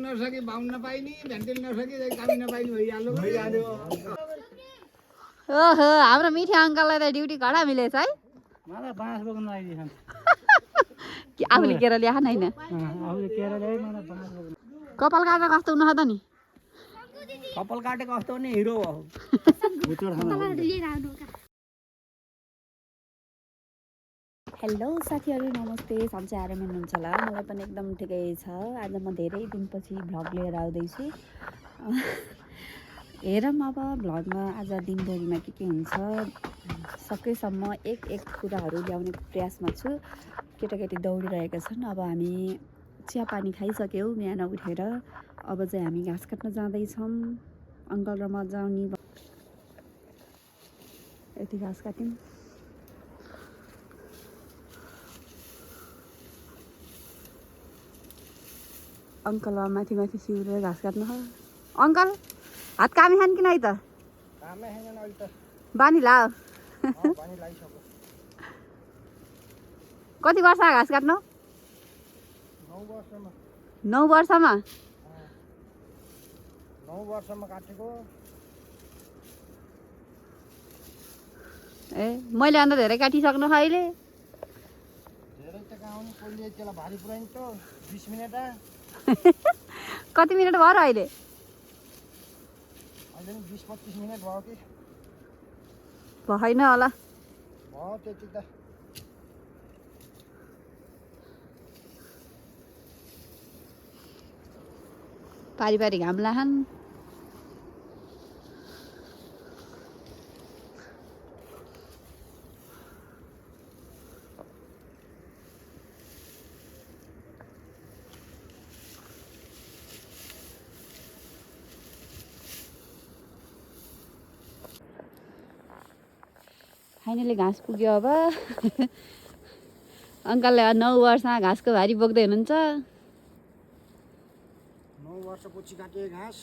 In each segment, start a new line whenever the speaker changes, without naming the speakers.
नसके बाउन नपाइने भेन्टिल नसके कामी नपाइने भइहाल्यो।
ओहो हाम्रो मिठी अङ्कललाई त ड्युटी कडा मिलेछ है।
मलाई बाँस बोक्न आइदिएछन्
आफूले केरा ल्याएन होइन
आफूले केरा ल्याए मलाई बाँस बोक्न।
कपाल काटेर कस्तो हुनु त नि
कपाल काटेको कस्तो नि हिरो हो।
हेलो साथीहरू नमस्ते सन्चै आराम हुनुहुन्छ होला मलाई पनि एकदम ठिकै छ। आज म धेरै दिनपछि भ्लग लिएर आउँदैछु। हेरौँ अब भ्लगमा आज दिनभरिमा के हुन्छ सकेसम्म एक कुराहरू ल्याउने प्रयासमा छु। केटाकेटी दौडिरहेका छन्। अब हामी चियापानी खाइसक्यौँ बिहान उठेर। अब चाहिँ हामी घाँस काट्न जाँदैछौँ। अङ्कल र म जाउने यति घाँस काट्यौँ। अङ्कल माथि माथि सिउरेर घाँस काट्नु हो। अङ्कल हात कामी खान कि नै त बानी ला कति वर्ष घाँस काट्नु 9 वर्षमा
9 वर्षमा काटेको।
ए मैले अन्त धेरै काटिसक्नु छ अहिले।
धेरै त गाउने पहिले त्यसलाई भारी पुऱ्याइन्छ 20 मिनेट।
कति मिनट भयो र अहिले?
अहिले 20-25 मिनेट भयो कि
भएन होला।
भयो त्यति त।
पारी पारी घाम लाहन। फाइनली घाँस पुग्यो अब। अङ्कलले 9 वर्षमा घाँसको भारी बोक्दै हुनुहुन्छ।
9 वर्षपछि काटे घाँस।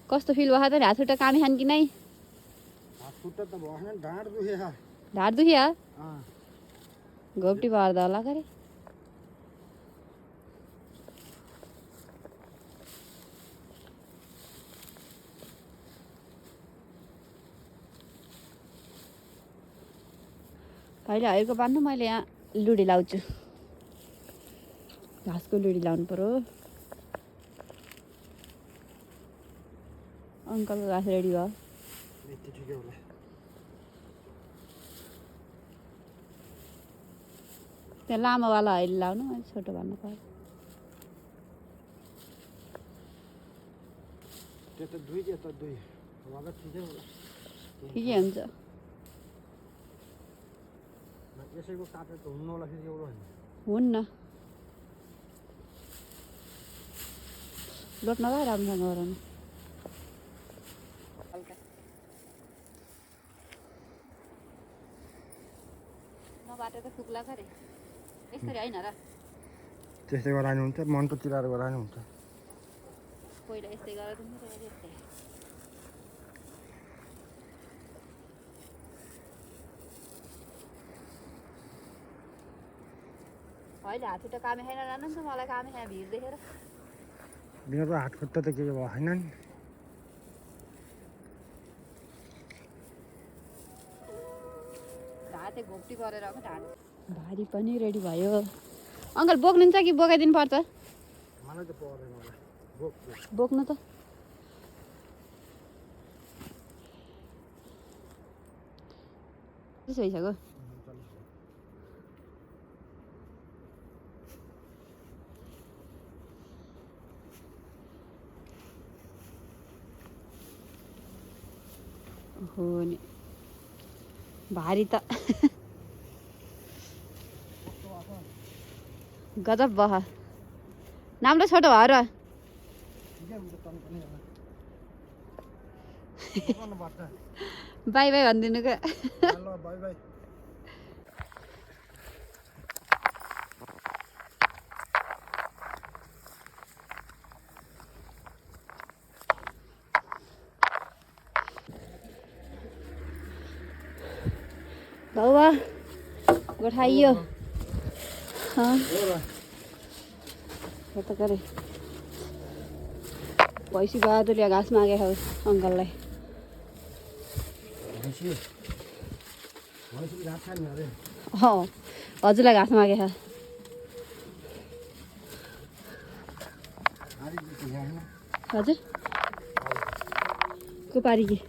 कस्तो फिल भयो त? हात खुट्टा कामी खान कि नै?
हात खुट्टा त भएन, ढाड दुखे।
ढाड दुख्यो? घोप्टी पर्दा होला करे। अहिले हयरको बान्नु मैले यहाँ लुडी लाउँछु। घाँसको लुडी लाउनु पर्यो। अङ्कलको घाँस रेडी भयो। त्यहाँ लामोवाला अहिले लाउनु छोटो भन्नु पर्यो। ठिकै हुन्छ।
यसैको काटेर त हुन्न होला फेरि एउटा होइन।
हुन्न लोट्न भयो राम्रोसँग गराउनु। नबाटे त फुक्ला गरे यसरी होइन र।
त्यस्तै गराउनु हुन्छ, मन त चिराएर गराउनु हुन्छ।
पहिला यस्तै गरेर अहिले हात खुट्टा कामे खाइन जानु नि त मलाई कामे खाए भिड देखेर।
मेरो हात खुट्टा त केही भएन नि।
ढाँटे घोप्टी परेर आएको ढाड भारी पनि रेडी भयो। अङ्कल बोक्नुहुन्छ कि बोकाइदिनु पर्छ?
मलाई त पर्दैन होला।
बोक्नु त। त्यसो भइसक्यो। हो नि भारी त गजब बह नाम्लो छोटो भयो र। बाई बाई भनिदिनु क्या।
By by.
बाबा उठाइयो यता गरे भैँसी बहादुरले घाँस मागेको अङ्कललाई हजुरलाई घाँस मागेको हजुर को पारी कि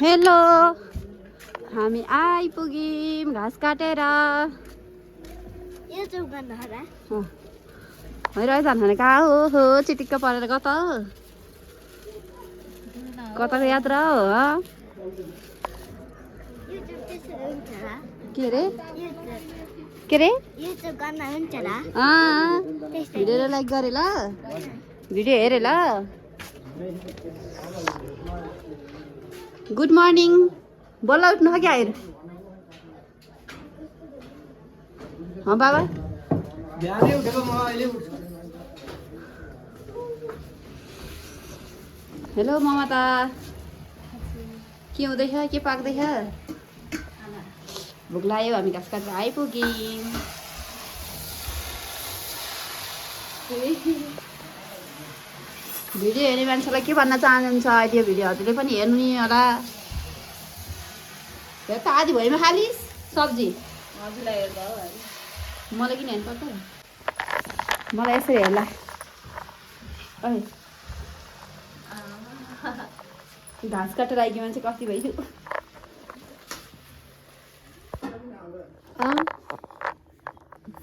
हेलो हामी आइपुग्यौँ घाँस काटेर भइरहेछ भने कहाँ हो चिटिक्क परेर कता कताको यात्रा हो के अरे भिडियो लाइक गरे ल भिडियो हेरे ल गुड मर्निङ बोल्न उठ्नु क्या हेर बाबा हेलो ममता के हुँदैछ के पाक्दैछ भोक लाग्यो हामी घाँस काटेर आइपुग्यौँ भिडियो हेर्ने मान्छेलाई के भन्न चाहनुहुन्छ त्यो भिडियो हजुरले पनि हेर्नु नि होला हेर त आधी भएमा खालिस् सब्जी हजुरलाई हेर्दा हो मलाई किन हेर्नुपर्छ मलाई यसरी हेर्ला घाँस काटेर आइके मान्छे कति भइसक्यो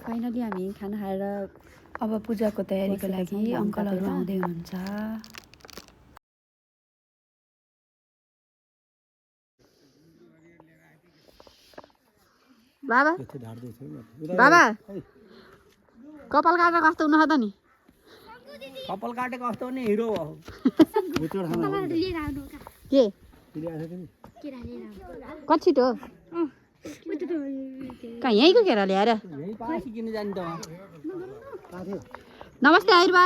फाइनली हामी खाना खाएर अब पूजाको तयारीको लागि अङ्कलहरू आउँदै हुनुहुन्छ बाबा बाबा कपाल काटेर कस्तो हुनु त नि
कपाल काटेको कस्तो नि हिरो हो
के कति त कहाँ यहीँको केरा ल्याएर नमस्ते आइरबा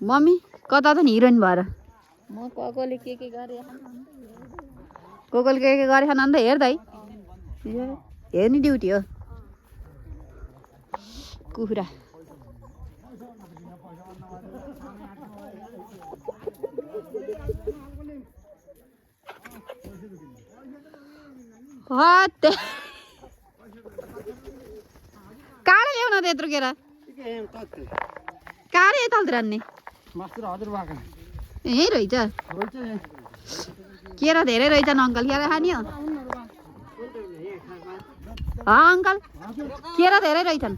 मम्मी कता त नि हिरोइन भएर म कोकोले के गरे कोकोले के गरेछ अन्त हेर्दै हेर्ने ड्युटी हो कुखुरा काँडे ल्याउन त यत्रो केरा काँडे यतातिर अन्ने यहीँ रहेछ केरा धेरै रहेछन् अङ्कल केरा खाने हो अङ्कल केरा धेरै रहेछन्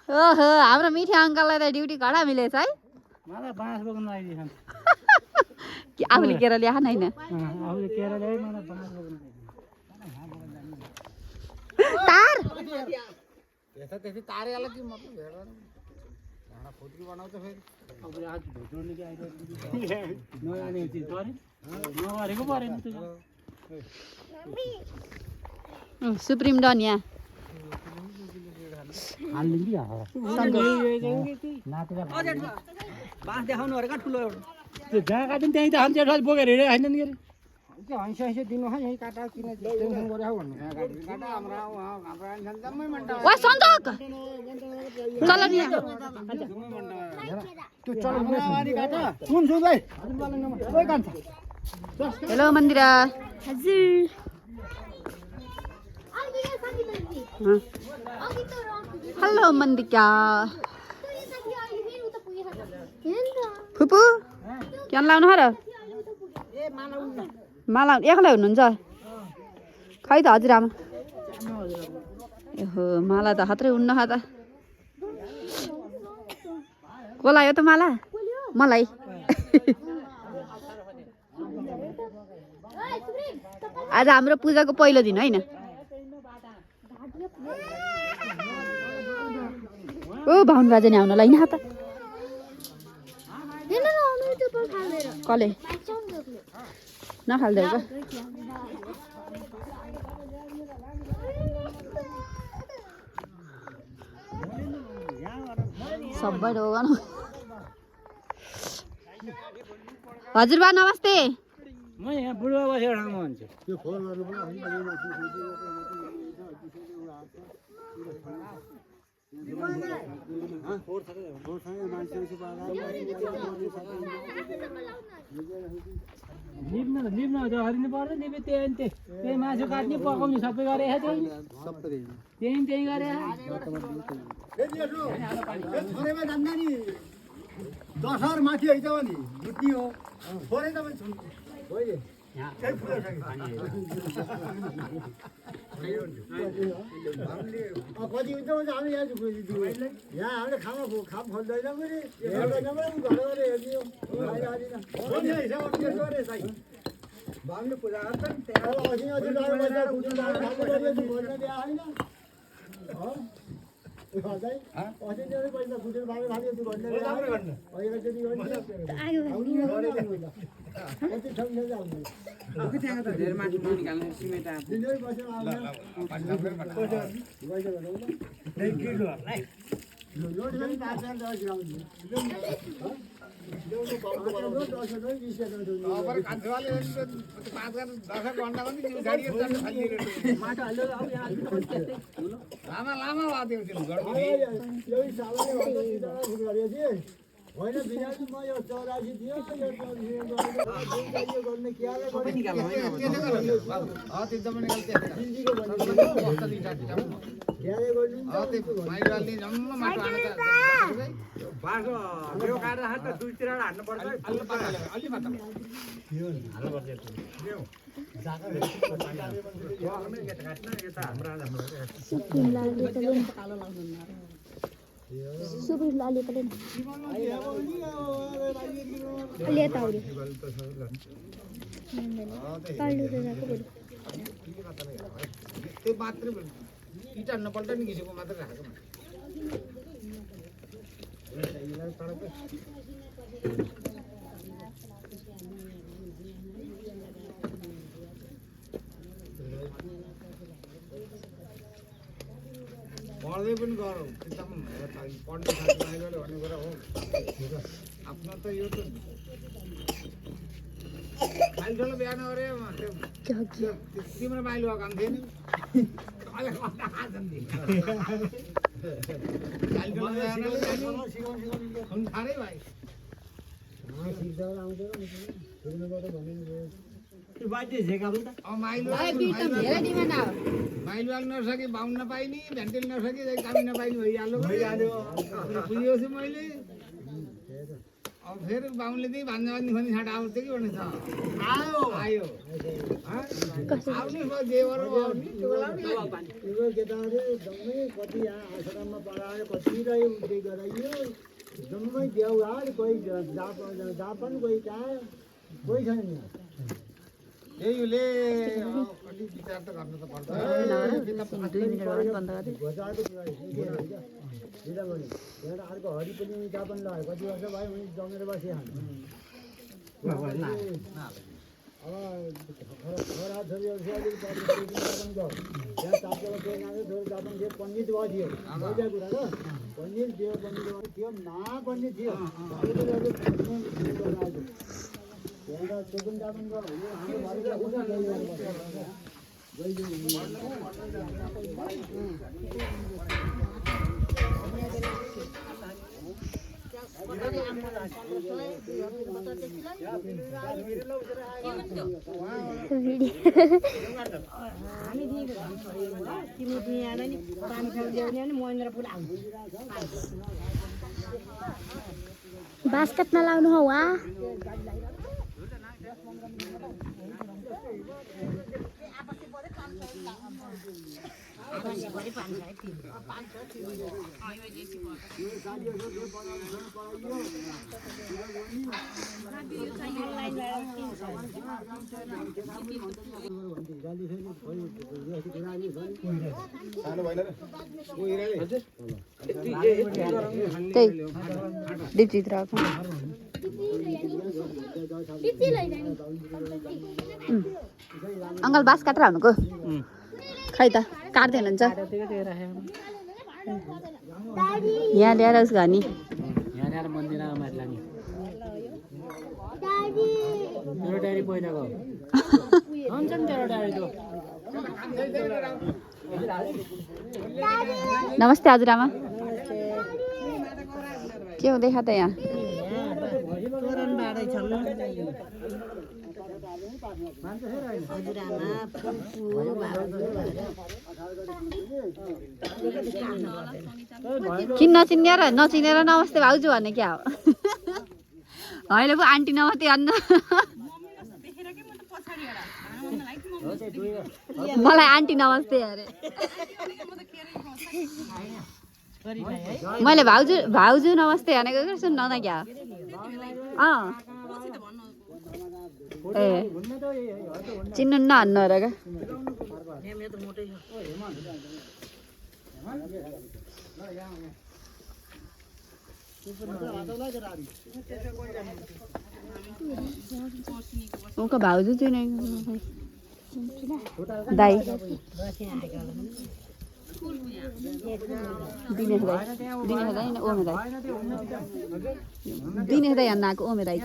ओहो हाम्रो मिठी अङ्कललाई त ड्युटी कडा मिलेछ है आफूले केरा ल्याएन होइन तार सुप्रिम डन यहाँ
बाँस देखाउनु अरे कहाँ ठुलो त्यो जहाँ काट्यो त्यहीँ त हामी बोकेर हिँडे होइन नि के
हैसे दिनु है यही काटा किन टेन्सन गरे हो भन्नु काटा हाम्रो जम्मै मन्टा
वा सन्दक चल नि
त्यो चल अनि काटा सुन भाइ ओइ कान्छ
हेलो मन्दिरा
हजुर
हेलो मन्दिका फुपू के लाउनु र माला एक्लै हुनुहुन्छ खै त हजुरआमा ओहो माला त खत्रै हुन्न त को लायो त माला मलाई आज हाम्रो पूजाको पहिलो दिन होइन ओ भाउन बाजे नि आउन ल यहाँ त कसले नखाल्दै हो सबै रोगन हजुरबा नमस्ते
म यहाँ बुढा बसेर ठाउँमा हुन्छु
त्यो फोनहरु पनि
निप्न हरिनु पर्छ निपे त्यही मासु काट्ने पकाउने सबै गरे त्यही गरे
10,000 माथि है त नि बुझ्नी हो थोरै त पनि छु होइन त्यही फुल छ कति हुन्छ हामी यहाँ यहाँ हामीले खाम खोज्दैन पनि हामीले पूजा गर्छ पढ्दै पनि गरौँ एकदम पढ्ने साथीभाइले भन्ने कुरा हो आफ्नो त यो त माइलठोलो बिहान गरे तिम्रो माइल भएको काम थिएन खारै भाइ माइल नसके बाहुन नपाइने भ्यान्टेल नसके कामी नपाइने भइहाल्यो बुझेपछि मैले अब फेरि बाहुनले त्यही भान्जा बाँध्ने खोज्ने छाँट आउँछ कि भन्ने छ आयो आयो आउनु देवर केटाहरू एकदमै कति यहाँ आश्रममा पढायो कति रह्यो उठ्दै गराइयो एकदमै देउहार कोही जापान कोही कहाँ कोही छैन यहीले अलि विचार त गर्नु त पर्छ अर्को हरि पनि जापान लगायो कति वर्ष भयो उनी जमेर बसे अब छोरा छोरीहरू त्यहाँ जापान थियो पण्डित भयो थियो पहिला कुरा र पण्डित थियो थियो महापण्डित थियो त्यहाँ चोकुन जापान
बास काट्न लाउनु हौ वा
त्यही दीपचित्रको अङ्कल बाँस काटेर हाल्नुको खै त काट्दैन हुन्छ यहाँ ल्याएर उस घनी
यहाँ ल्याएर मन्दिरमा माथि लाने तेरो डायरी पहिलाको हुन्छ नि तेरो डायरी त
नमस्ते हजुरआमा के हुँदैछ त यहाँ किन नचिनेर नमस्ते भाउजू भन्ने क्या हो होइन पो आन्टी नमस्ते भन्न मलाई आन्टी नमस्ते अरे मैले भाउजू नमस्ते भनेको सुन्न न क्या ए चिन्नु नहान्नु र क्या उनको भाउजू चाहिँ दाई दिनेश दाई ओमे दाई दिनेश दाई हान्न आएको ओमे दाई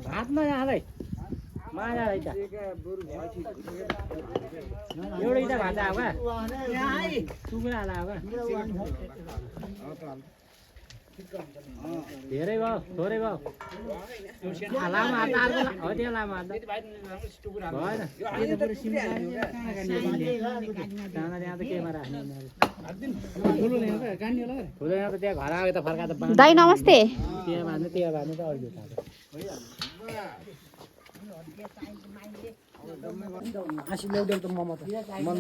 भातमा जाँदै माया रहेछ एउटै त भात आएको कुकुरा हाल धेरै भयो थोरै भयो लामो हात हो त्यो लामो हात भएन त्यहाँ त केमा राख्ने ठुलो यहाँ त त्यहाँ घर आएको त फर्का त
दाई नमस्ते
त्यहाँ भान्नु त अहिले आसी ल्याउदेऊ त ममा त मन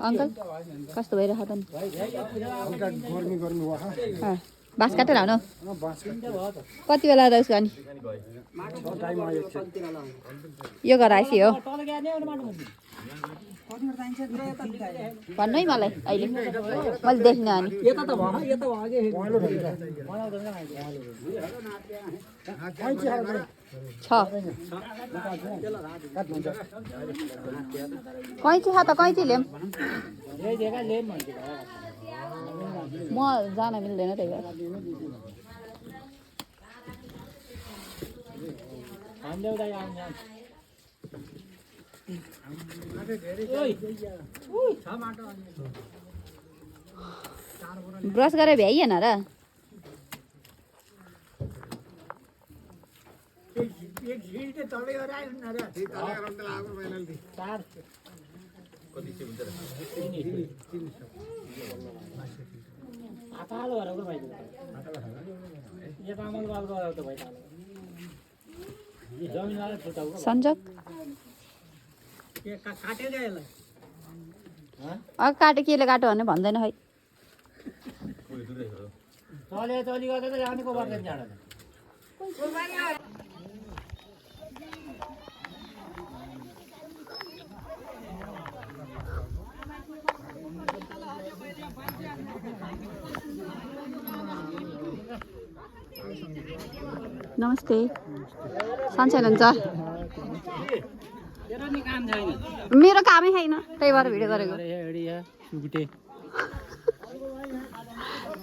अङ्कल कस्तो भइरहेको त बाँस काटेर हाउनु कति बेला रहेछ अनि यो घर आइसी हो भन्नु है मलाई अहिले मैले देखिनँ अनि छ कैँची छ त कैँची ल्याऊँ म जान मिल्दैन त्यही भएर ब्रस गरेर भ्याइएन र सञ्जक काटे केले काट्यो भने भन्दैन है नमस्ते सन्चै हुनुहुन्छ मेरो कामै छैन त्यही भएर भिडियो गरेको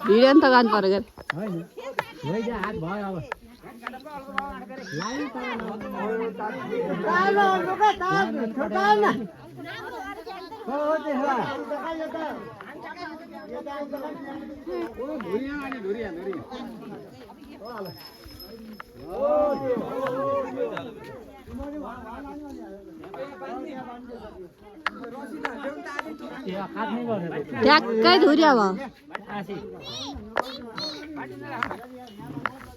भिडियो नि त गर्नु पर्यो
काट्नै गरेर
ठ्याक्कै धुर्यो अब
आसी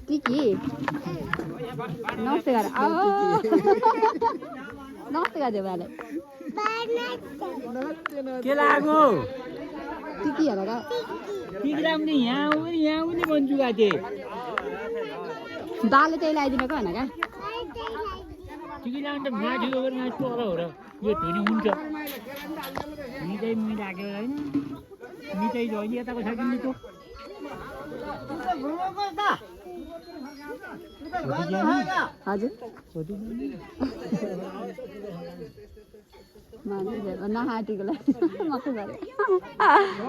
टिकी नमस्ते गर नमस्ते गरिदियो बाले
के लाग्यो
टिकी हेर
टिक्राउने यहाँ उनी भन्छु गाथे
बाले त्यही लगाइदिनको होइन क्या
टिकी लाउनु त माथि गएर माथि पर हो र यो धुनी हुन्छ मिठाई राख्यो होइन मिठाई छ होइन यताको छ कि मिठो
हजुर नहाटीको लागि मकै गऱ्यो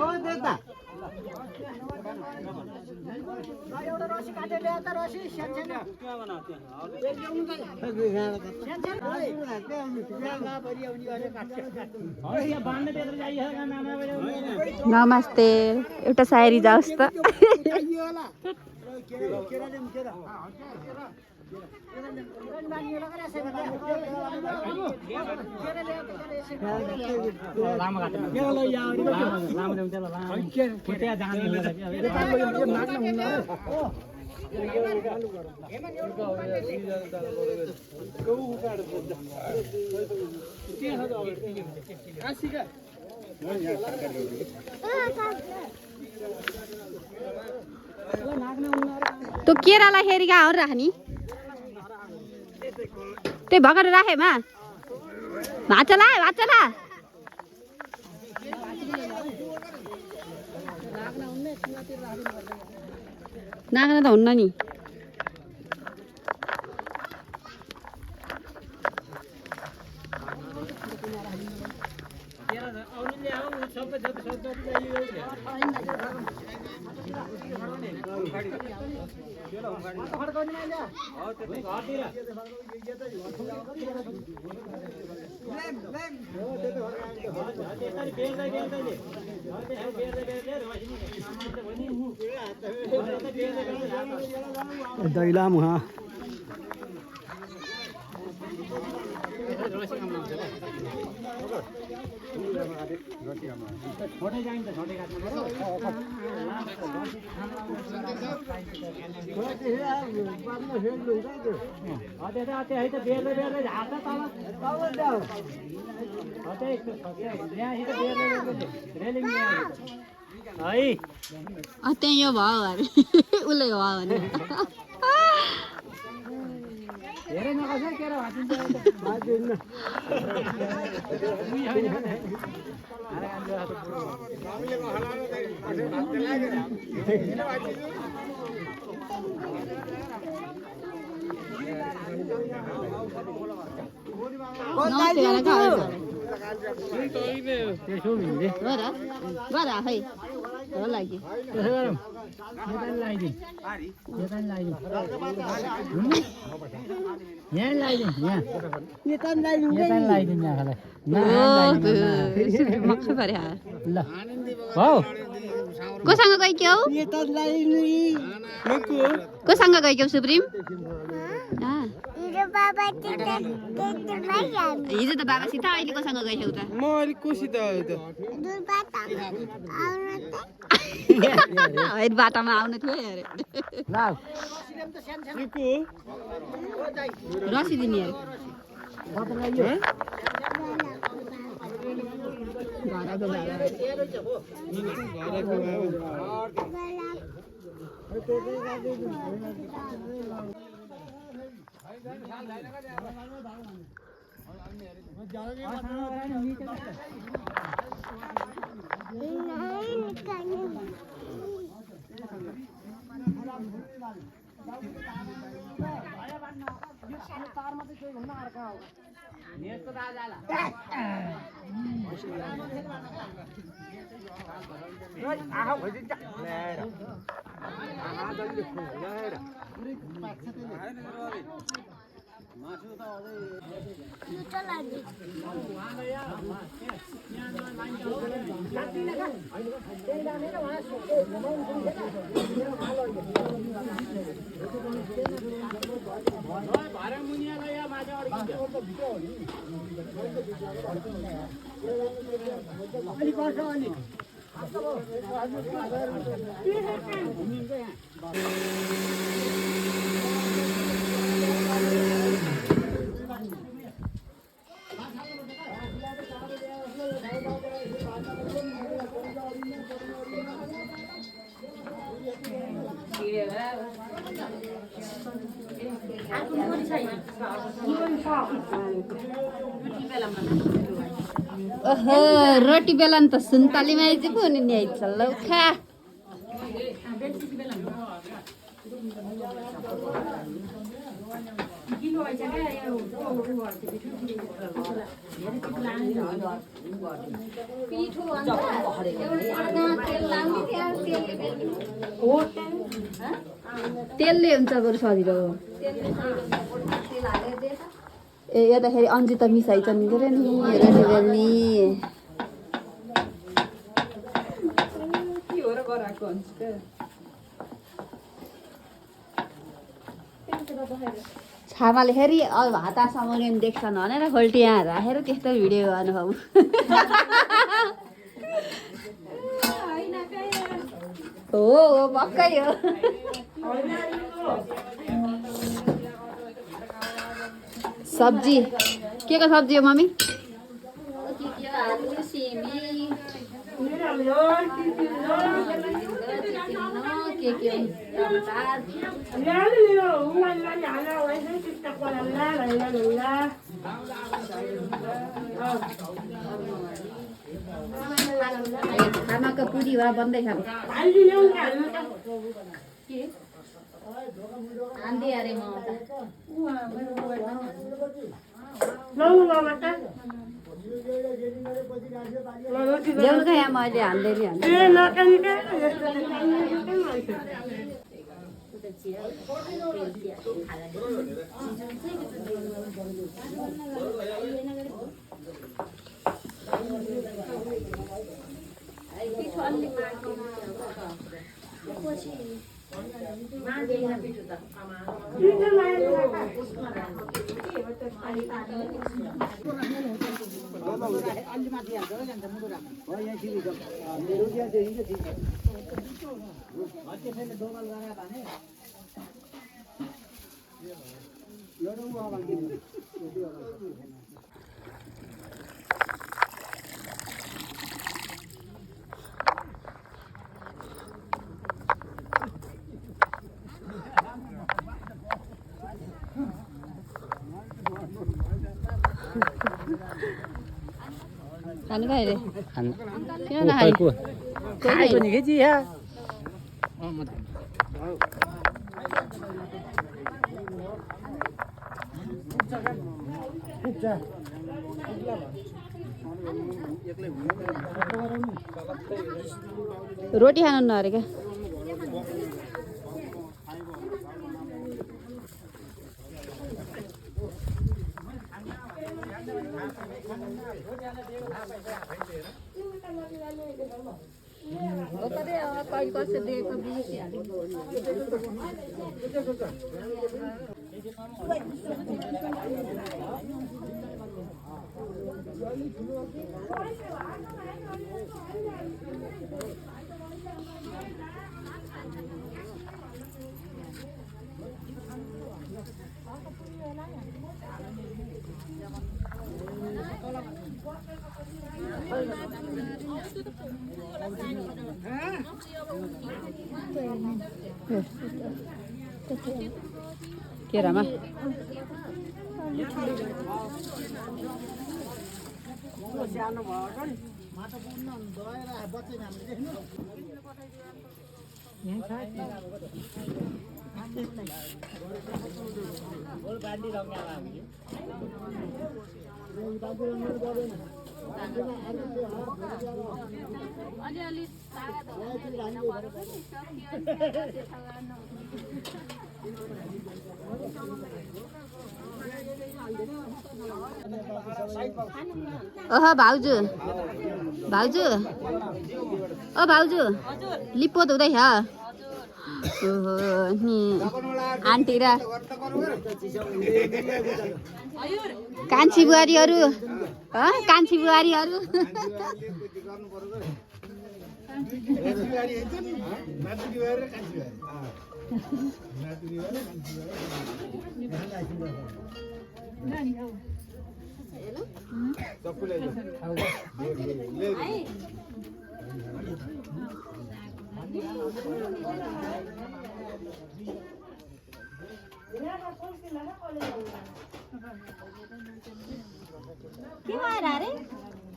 नमस्ते एउटा सायरी जाओस् त तो केराला हेरी कहाँ हो राख्ने त्यही भगर राखेमा भाँचला नाग्न त हुन्न नि
दैला मुहा
त्यही यो भयो अरे उसले भयो भने
धेरै नकाछ केरा कोसँग गइक्यौ कोसँग गइक्यौ सुप्रिम हिजो त बाबासित अहिले कोसँग गइक्यौ त
म अलिक कोसित
बाटामा आउनु थियो अरे रसी दिने
अलिक पर्छ अलिक
ओहो रोटी बेलान त सुन्तलीमा चाहिँ पो हुने नि आइन्छ लौ खा तेलले हुन्छ बरु सजिलो ए यताखेरि अन्जी त मिसाइ चाहिँ के अरे नि रोटी बेल्नी छामाले फेरि अब हात समाउने देख्छन् भनेर खोल्टी यहाँ राखेर त्यस्तो भिडियो गर्नुभयो हो पक्कै हो सब्जी के को सब्जी हो मम्मी खानाको पुरी वा बन्दैछ आन्दी अरे म ल्याउनु क्या यहाँ मैले हाल्दै खानु खाइरे किन नखाइ
खाएको नि के या
रोटी खानु नअरे क्या केरामा ओह भाउजू भाउजू ओ भाउजू लिप्पोत हुँदैछ ओहो नि आन्टी र कान्छी बुहारीहरू कान्छी बुहारीहरू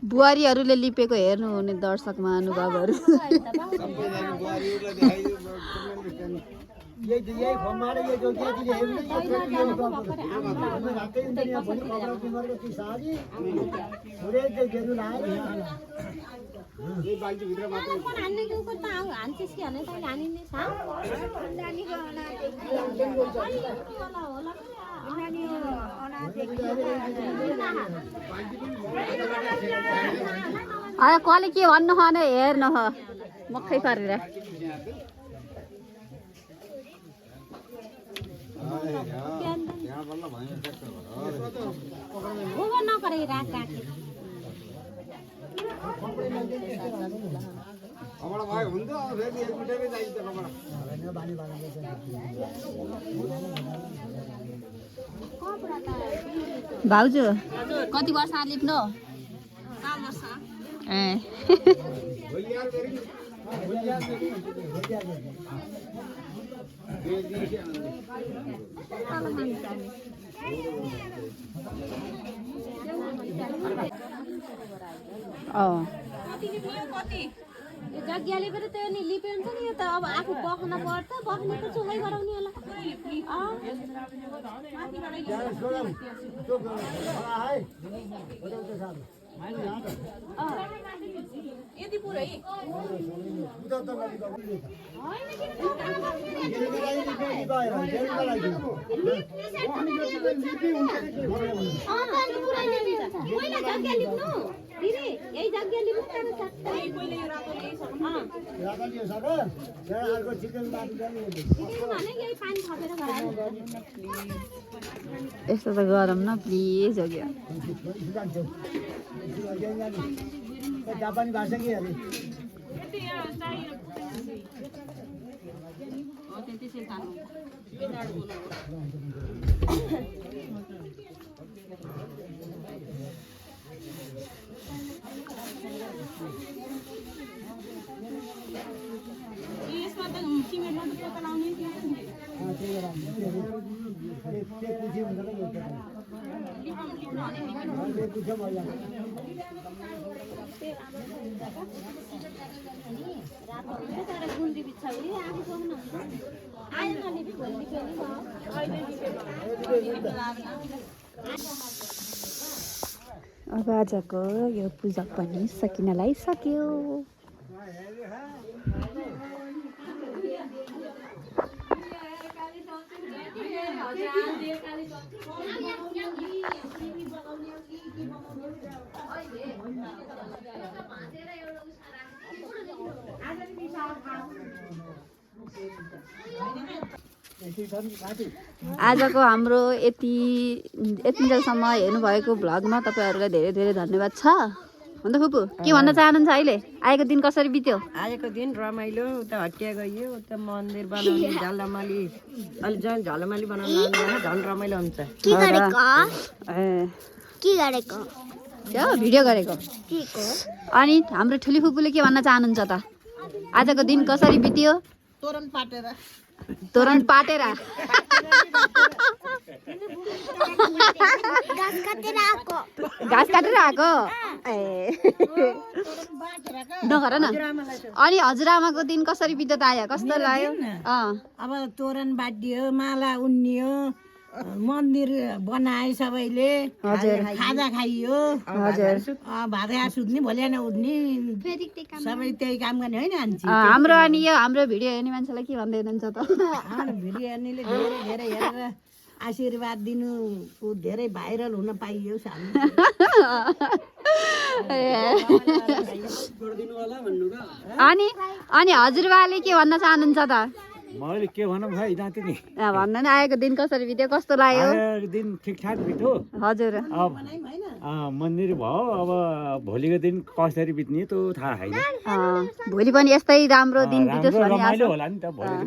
बुहारीहरूले लिपेको हेर्नु हुने दर्शक महानुभावहरू
यही फर्माएर यो जो के चीज हेर्नु रातै हुन्छ नि भोलि खबर तिमीहरूको ती सारी पुरै चाहिँ गेरु लाएर यही बाल्टी भित्र मात्र
हान्ने के ऊपर पाऊ हान्थिस कि हान्ने तैले हानिने छ नानीको
अरे कसले के भन्नु हो भने हेर्नु हो मक्खै पारेर
ओभर नगरे राख राखे
कपडा भयो हुन्छ फेरि एक मिटरमै चाहिन्छ कपडा बानी बानी
भाउजू कति वर्ष लिप्नु ए
जग्गाले पनि त्यो नि लिपे हुन्छ नि यो त अब आफू बख्न पर्छ बख्नेको चुलै गराउने होला
यति पुरै
यही जग्गा लिनु पहिले यो रातो
यस्तो त गरम न प्लिज हो क्या
जापानी भाषा के अरे
यसमा त सिमेन्टमा त पोका लाउने गुन्द्री बिछाउने आफू सक्नु आयो नलिपि भोलि लिप्यो
अब आजको यो पूजा पनि सकिन लागिसक्यो आजको हाम्रो यतिन्जेलसम्म हेर्नुभएको भ्लगमा तपाईँहरूलाई धेरै धेरै धन्यवाद छ हो त फुपू के भन्न चाहनुहुन्छ अहिले आएको दिन कसरी बित्यो
आएको दिन रमाइलो उता हटिया गइयो उता मन्दिर बनाउने झलमाली अलि झन् झलमाली बनाउनु झन् रमाइलो हुन्छ
भिडियो गरेको अनि हाम्रो ठुली फुपूले के भन्न चाहनुहुन्छ त आजको दिन कसरी बित्यो तोरण पाटेर घाँस काटेर आएको ए नगर न अनि हजुरआमाको दिन कसरी बित्यो त आयो कस्तो लाग्यो
अब तोरण बाटियो माला उन्नियो मन्दिर बनाए सबैले खाजा खाइयो भात घाँस उठ्ने भोलि बिहान उठ्ने सबै त्यही काम गर्ने होइन
हाम्रो अनि यो हाम्रो भिडियो हेर्ने मान्छेलाई के भन्दै हुनुहुन्छ त
भिडियो हेर्नेले धेरै धेरै हेरेर आशीर्वाद दिनुको धेरै भाइरल हुन पाइयो
अनि हजुरबाले के भन्न चाहनुहुन्छ त
मैले के भनौँ भाइ जान्छु नि
भन्नु नि आएको दिन कसरी बित्यो कस्तो लाग्यो
आएको दिन ठिकठाक बित्यो
हजुर
अब मन्दिर भयो अब भोलिको दिन कसरी बित्ने त्यो थाहा छैन
भोलि पनि यस्तै राम्रो दिन बित्योस् भन्ने आशा
रमाइलो होला नि त भोलि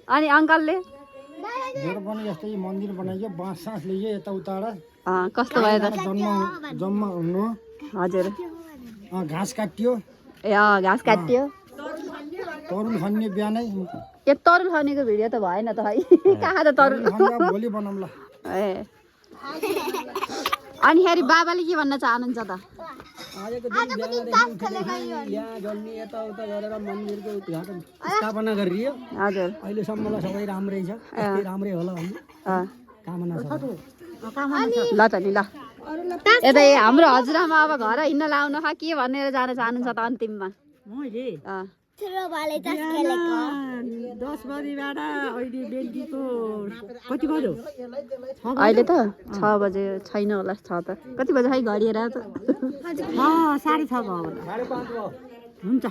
अनि अङ्कलले
मेरो पनि यस्तै मन्दिर बनाइयो बाँस सास लियो यताउताबाट
कस्तो भयो त
जम्मा हुनु
हजुर
घाँस काटियो
ए घाँस काटियो
तरुल खन्ने बिहानै
ए तरुल खनेको भिडियो त भएन त है कहाँ त तरुल
भोलि बनाउँला
ए अनि फेरि बाबाले के भन्न चाहनुहुन्छ त
यहाँ जल्ने यताउता गरेर मन्दिरको उद्घाटन स्थापना गरियो
हजुर
अहिलेसम्मलाई सबै राम्रै छ यस्तै राम्रै होला भन्ने कामना छ
ल त नि ल यता हाम्रो हजुरआमा अब घर हिँड्न लाउन के भनेर जान चाहनुहुन्छ त अन्तिममा
मैले 10 बजीबाट अहिले बेलुकीको कति बज्यो
अहिले त 6 बजे छैन होला 6 त कति बजे खै घडी हेरेर त
6:30 भयो हुन्छ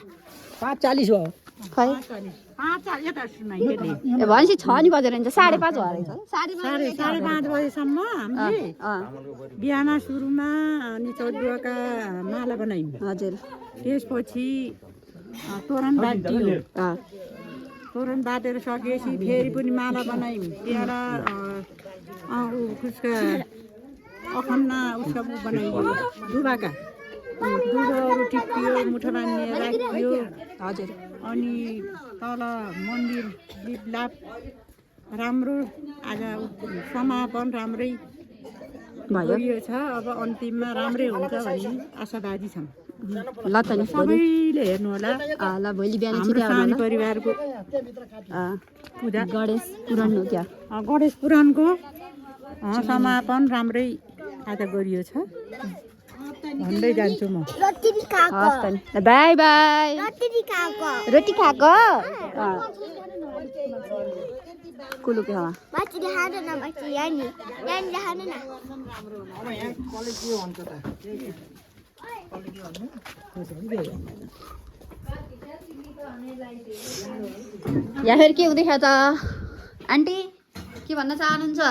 5:40 भयो
खै
5:40 यता सुनाइले
ए भनेपछि 6 नि बजेर हुन्छ 5:30 भयो रहेछ
5:30 बजेसम्म हामीले बिहान सुरुमा अनि चौधुवाका माला बनायौँ
हजुर
त्यसपछि तोरण बाँधियो तोरण बाँधेर सकेपछि फेरि पनि माला बनायौँ त्यहाँबाट उसका अखन्ना उसका बनाइयो दुबाका दुबोहरू टिपियो मुठा बाँध्ने राखियो
हजुर
अनि तल मन्दिर लिपलाप राम्रो आज समापन राम्रै भयो छ अब अन्तिममा राम्रै हुन्छ भन्ने आशावादी छौँ
ल त नि
सबैले हेर्नु होला
ल भोलि बिहान
हाम्रो सानो परिवारको
पूजा गणेश पुराण हो क्या
गणेश पुराणको समापन राम्रै आज गरियो छ भन्दै जान्छु म
हस् त नि बाई बाई रोटी खाएको कुलु के हवा या फेरि के हुँदैछ त आन्टी के भन्न चाहनुहुन्छ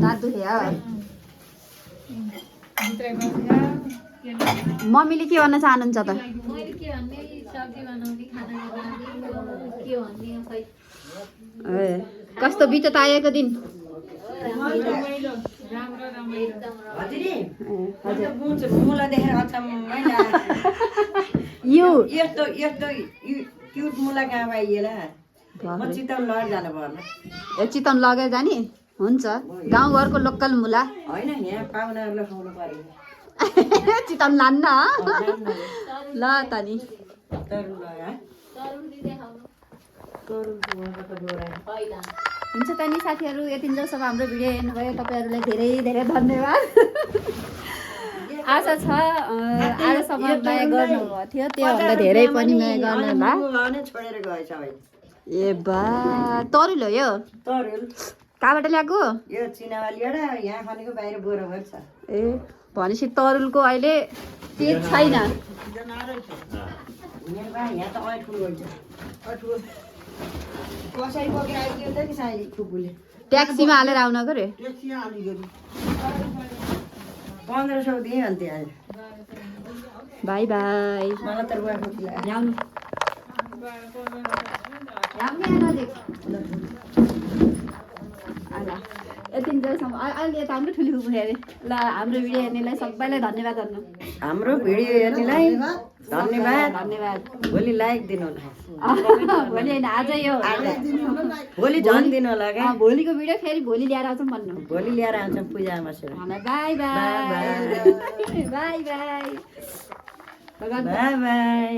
दाँत दुख्यो मम्मीले के भन्न चाहनुहुन्छ त ए कस्तो बित्यो त आएको दिन
मुला देखेर अचम्मै
यो
यस्तो यस्तो क्युट मुला कहाँ पाइएला म चितवन लगेर जानु पर्ला
ए चितवन लगेर जाने हुन्छ गाउँघरको लोकल मुला
होइन यहाँ पाहुनाहरूलाई खुवाउनु पर्यो
चितवन लान्न ल त नि हुन्छ त नि साथीहरू यतिन्जेलसम्म हाम्रो भिडियो हेर्नुभयो तपाईँहरूलाई धेरै धेरै धन्यवाद आशा छ आजसम्म माया गर्नुभएको थियो त्योभन्दा धेरै पनि माया गर्नु होला
छोडेर गएछ
ए बा तरुल हो यो
तरुल
कहाँबाट ल्याएको
यो चिनावालीबाट यहाँ खनेको बाहिर बराबर छ
ए भनेपछि तरुलको अहिले तेज छैन
यहाँ त ऐठुल हुन्छ कसरी बोकेर आइदियो त नि साई खुकुले
ट्याक्सीमा हालेर आउन गरे
1500 दिएँ अनि त्यहाँ
बाई बाई
मलाई त रुवा खुकुला
ल्याउनु नजिक यतिन्जेलसम्म अहिले यता हाम्रो ठुली फुपू अरे ल हाम्रो भिडियो हेर्नेलाई सबैलाई धन्यवाद भन्नु
हाम्रो भिडियो हेर्नेलाई धन्यवाद
धन्यवाद
भोलि लाइक दिनु होला
भोलि होइन आजै हो
भोलि झन् दिनु होला क्या
भोलिको भिडियो फेरि भोलि ल्याएर आउँछौँ भन्नु
भोलि ल्याएर आउँछौँ पूजामा बसेर
by by by by
by by